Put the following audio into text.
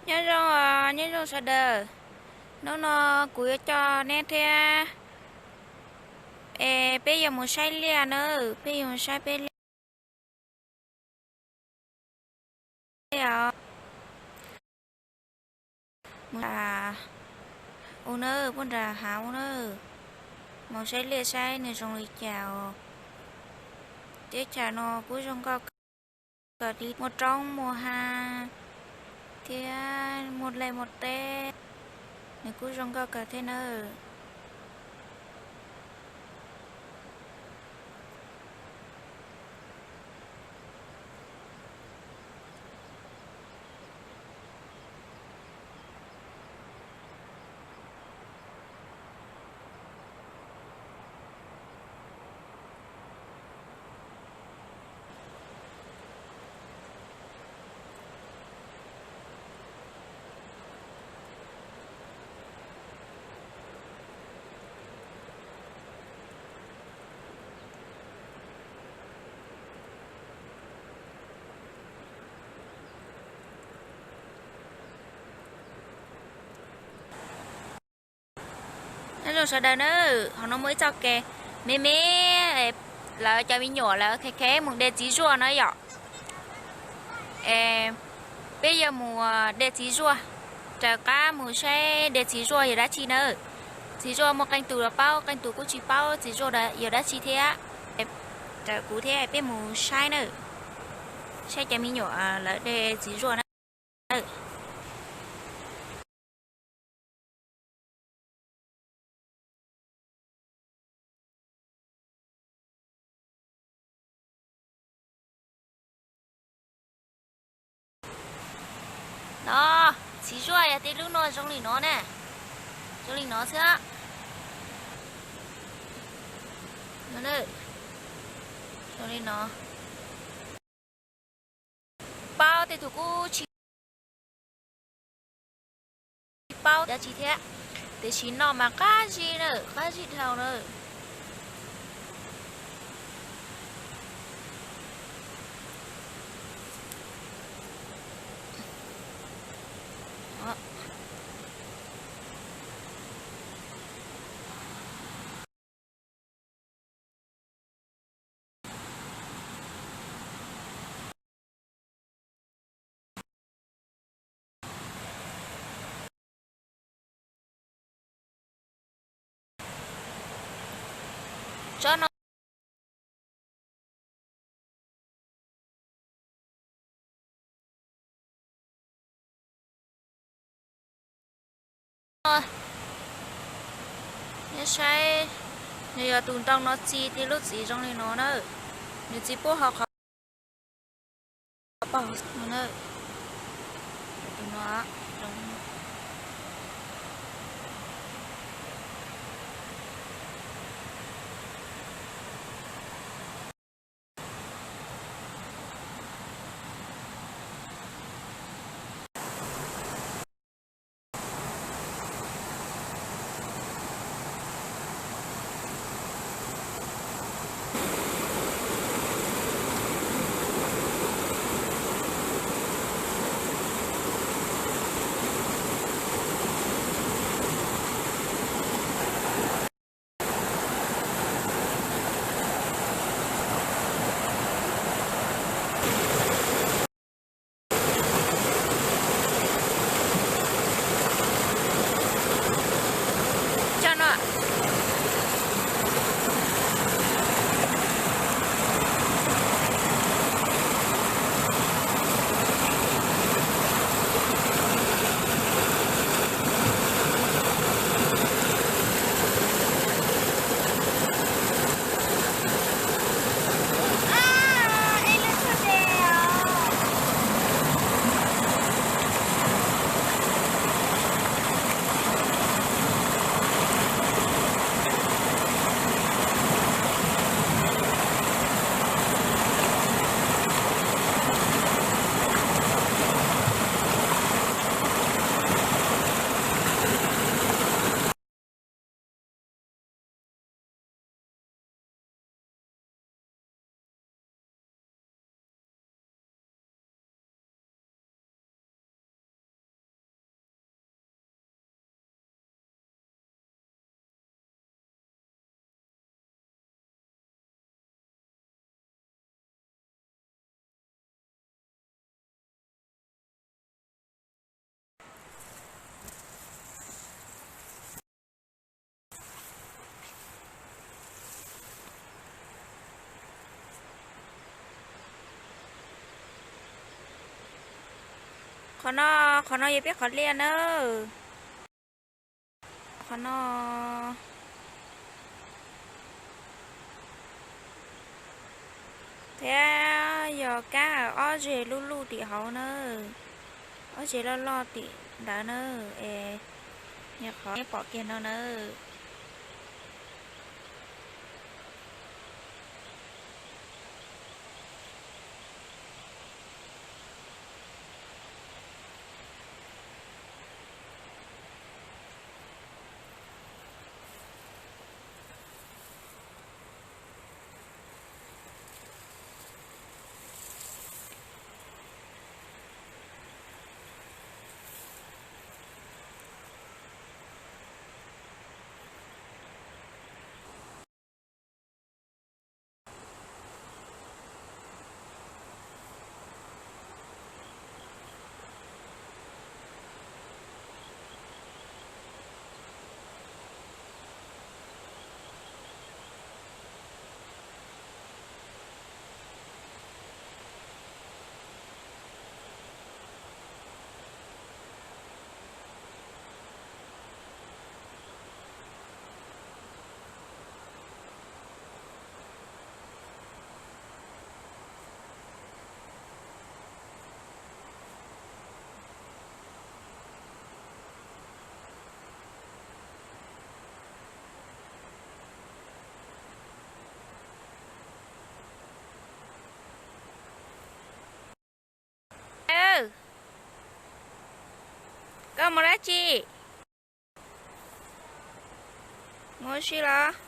Nyob zoo, nyob zoo sawv daws. Hnub no kuv yuav coj neb thiab, es peb yuav mus saib liaj nawb, peb yuav mus saib peb liaj os. Mus nram u nawb, puag nram hav u nawb, mus saib liaj saib nws zoo li cas os. Teb chaws no kuj zoo nkauj kawg li, muaj roob muaj hav thiab muaj liaj muaj teb, nws kuj zoo nkauj kawg thiab nawb. Nyob zoo sawv daws na, hauv no muaj ib txoj kev me me, lawv cov me nyuam lawv khev khev mus de txiv zuaj na yom. Peb yuav mus de txiv zuaj, raws qab mus saib de txiv zuaj yog dab tsi na. Txiv zuaj muaj qee tus los paub, qee tus kuj tsis paub txiv zuaj yog dab tsi thiab. Raws kuv thiab peb mus saib na, saib cov me nyuam lawv de txiv zuaj na. No, txiv zuaj yog tej lub no zoo li no na, zoo li no xwb. Zoo li no, paub tej tus kuj tsis paub dab tsi thiab, tiam sis noj mas qab zib na, qab zib dhau na. Tsob no nyob saib, nws yog tus ntoo no txi tej lub txiv zoo li no na, nws txi puab hauv qhov paug no. Qhov no, qhov no yog peb qhov liaj nawb. Qhov no thiab yog kab ob zeg lub luj tim hauv na, ob zeg loj loj tim ntawd na, es yog qhov nej pom kiag no na. Koj mus dab tsi? Mus ua si los?